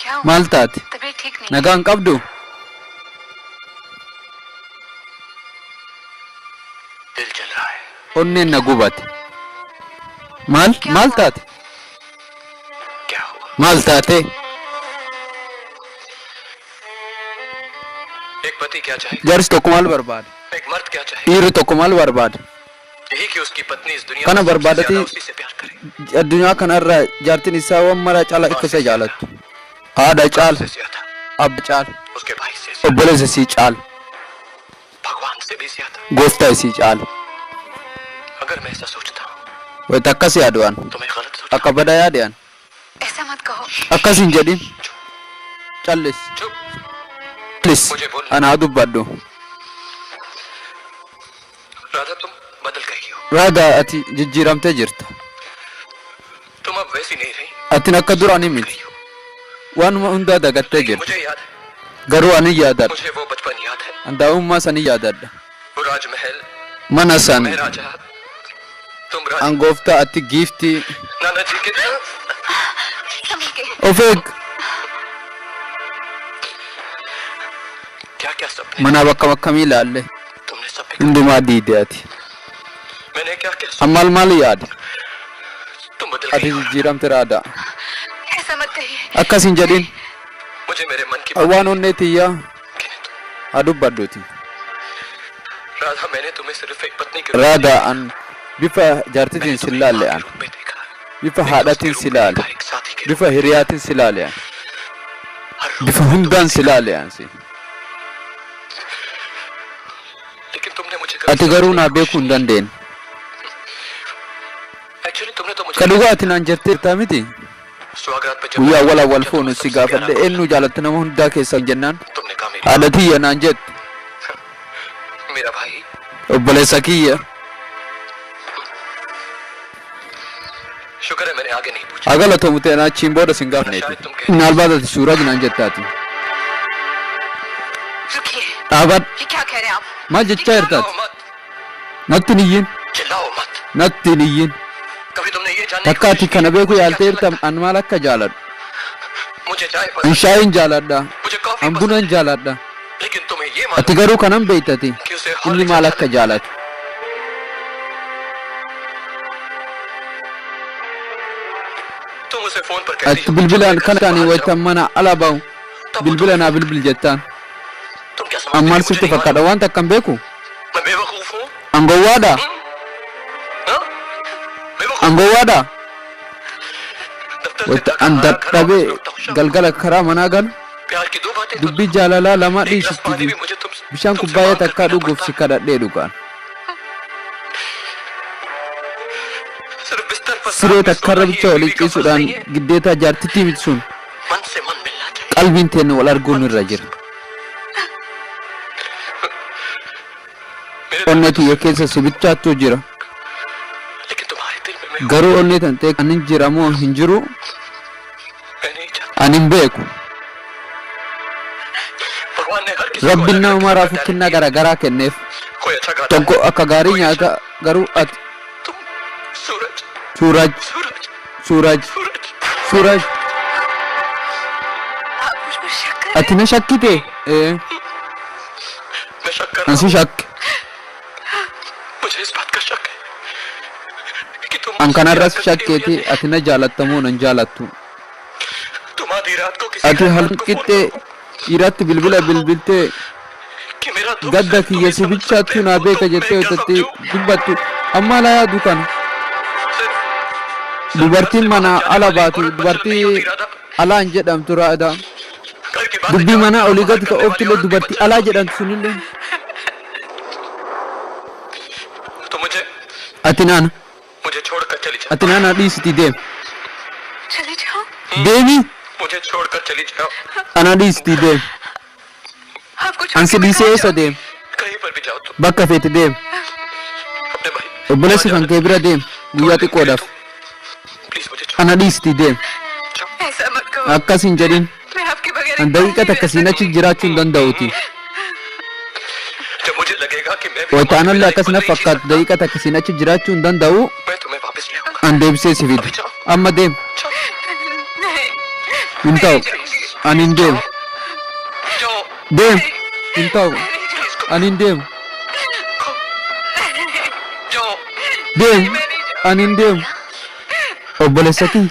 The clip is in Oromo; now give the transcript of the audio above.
क्या हुआ? Maal taate? तबीयत ठीक नहीं? Nagaan qabdu? दिल जल रहा है। Onneen na gubate. Maal maal taate? क्या हुआ? Maal taate? एक पति क्या चाहे? Jaarsi tokko maal barbaada? एक मर्द क्या चाहे? Dhiirri tokko maal barbaada? यही कि उसकी पत्नी इस दुनिया Kana में सबसे barbaadati ज्यादा उसी से प्यार करे। Addunyaa kanarra jaartiin isaa waan mara caalaa akka isa jaalattu. Haadha caala, से ज्यादा, abba caala, उसके भाई से ज्यादा, obboleessa isii caala, भगवान से भी ज्यादा। Gooftaa isii caala. अगर मैं ऐसा सोचता हूँ Wayita akkas yaadu'an तो मैं गलत सोचता। Akka badaa yaada'an. ऐसा मत कहो। Akkas hin jedhin. Callis. चुप। Callis. Anaa dubbadhu. Radha, तुम बदल गई हो। Raadaa, ati jijjiiramtee jirta. तुम अब वैसी नहीं रही। Atin akka duraanii miti. गई हो। Waanuma hundaa dagattee लेकिन jirta. मुझे याद है। Garuu ani yaadadha. मुझे वो बचपन याद है। Andaa'ummaa sani yaadadha. वो राजमहल। Mana san, मैं राजा, तुम राज, an gooftaa, ati giiftii. नाना जी के संभल के। Of eeg. क्या क्या सपने Mana bakka akkamii ilaalle. तुमने सब बिगाड़। Hundumaa diide ati. मैंने क्या क्या An maal maal yaade? तुम बदल Ati गई हो। jijjiiramte Raadaa. ऐसा मत कहिए। Akkas hin jedhin. मुझे मेरे मन की बात Waan onnee tiyyaa कहने दो। haa dubbadhuuti. Radha, मैंने तुम्हें सिर्फ एक पत्नी के रूप में Raadaa, an bifa देखा। jaartitiin मैंने si तुम्हें laalle माँ के an. रूप में देखा, Bifa एक दोस्त के haadhatiin रूप si में laale. देखा, एक साथी के रूप Bifa hiriyaatiin si laale an. में, हर रूप Bifa में तुम्हें hundaan si देखा। laale an si. लेकिन तुमने मुझे कभी Ati garuu समझने naa की beekuu कोशिश hin dandeenye. Actually तुमने तो मुझे Ka dhugaa ati naan jetteertaa miti. सुहागरात पे जब Guyyaa मैंने wal awwal पूछा foonu तुम्हें si सबसे प्यारा gaafadhe कौन eenyu jaalatte nama hundaa keessaa jennaan लगा? तुमने कहा मेरी haadha tiyya naan jette. मेरा भाई। Obboleessa kiyya. शुक्र है मैंने आगे नहीं पूछा। Haa galatoomuu ta'e achiin booda sin gaafneeti. Naalbaat ati Suuraj naan jettaati. रुकिए। Dhaabadhu. ये क्या कह रहे हैं आप? Maal jechaa jirtaati? चिल्लाओ मत। Natti hin iyyin. चिल्लाओ मत। Natti hin iyyin. कभी तुमने ये जानने की Takka ati कोशिश kana की beekuu मुझे क्या yaaltee अच्छा jirta लगता an maal akka jaaladhu. है? मुझे चाय An पसंद, shaayiin jaaladha. मुझे coffee An पसंद, bunan jaaladha. लेकिन तुम्हें ये Ati मालूम garuu kanan beektati कि उसे inni Horlicks maal अच्छा akka लगता jaalatu. है। तुम उसे फोन पर कहती Ati हो, जब bilbilaan मैं घर kan से taanii बाहर wayita जाऊं, mana ala ba'u तब वो bilbila तुम्हें naa bilbil jettaan. तुम क्या An समझती maal हो? मुझे sitti नहीं fakkaata? मालूम। Waan takka hin beeku. मैं बेवकूफ हूँ? An gowwaadha? हाँ? बेवकूफ। An gowwaadha? दफ्तर से Wayita थका an हारा घर dadhabee वापस लौटता हूँ शाम। Galgala karaa manaa galu प्यार की दो बातें तो dubbii jaalalaa lama एक गिलास dhiisitti पानी भी मुझे तुम bishaan तुमसे kubbaayyaa मांग कर takkaa पीना dhuguuf पड़ता si है। kadhadhee dhugaan. सिर्फ बिस्तर पर Siree साथ में takkarra सोना ही bicha एक waliin बीवी का फर्ज ciisuudhaan नहीं है। giddeetaa jaartittii miti sun. मन से मन मिलना चाहिए। Qalbiin teenya wal arguun irra jira. मेरे दिल Onnee में तो tiyya keessa si bichaattuu jira. लेकिन तुम्हारे दिल में मैं हूँ। Garuu onnee tan ta'e anin jira moo hin jiru मैं नहीं जानता। ani hin beeku. भगवान ने हर किसी को Rabbiin अलग nama अलग किस्म का maraaf talent kennaa दिया। garaa garaa kenneef. कोई अच्छा गाता है, Tokko akka gaarii कोई nyaata garuu ati तुम सूरज, Suuraj, सूरज, Suuraj, सूरज। Suuraj. आप मुझ पर शक कर रहे Ati na shakkite? Ee, मैं शक कर an रहा si हूँ। shakke. मुझे इस बात का शक है कि तुम An मुझसे प्यार kanarras करती हो या shakkeeti नहीं। ati na jaalatta moo nan jaalattu. तुम आधी रात को किसी Ati घर halkan को फोन qixxee करो dhiiratti bilbila bilbiltee कि मेरा दुख gadda सिर्फ तुम kiyya ही si समझ सकते bichaattuu naa हो, beeka तो मैं jettee क्या itti समझूं? dubbattu amma laa yaadu kana. सिर्फ सिर्फ घर Dubartiin से mana बाहर जाने ala वाली baatu औरत बदल नहीं dubartii होती राधा। alaan jedhamtu raadha. घर की बातें Dubbii झाड़ manaa कर olii बाहर gadi ka करने वाली ooftillee औरत भी dubartii बदल alaa होती है। jedhamtu sunillee. तो मुझे Ati naana मुझे छोड़कर चली जाओ। ati naana dhiisitii deemi. चले जाओ। Deemi. मुझे छोड़कर चली जाओ। Ana dhiisitii deemi. आपको छोड़ An के si मैं dhiisee कहाँ eessa जाऊंगी? deemi? कहीं पर भी जाओ तुम। Bakka feete deemi. अपने भाई Obboleessa kan kee bira deemi guyyaa xiqqoodhaaf. Please मुझे छोड़ Ana dhiisitii deemi. ऐसा मत कहो। Akkas hin jedhin. मैं आपके बगैर An एक पल daqiiqa नहीं takka रह siin achi सकूंगी। jiraachuu hin danda'uuti. जब मुझे लगेगा कि मैं भी Wayita तुम्हारे anallee बिना एक akkas पल na नहीं जी fakkaatu सकता, daqiiqa takka siin achi jiraachuu hin danda'u मैं तुम्हें वापस ले आऊंगा। an deebisee si fida. Amma deemi. जाओ। नहीं, Hin मैं ta'u. नहीं जाऊंगी। Ani hin deemu. जाओ। Deemu. Hin ta'u. Please Ani hin deemu. जाओ। Deemu. Ani hin deemu. Obboleessa kiyya.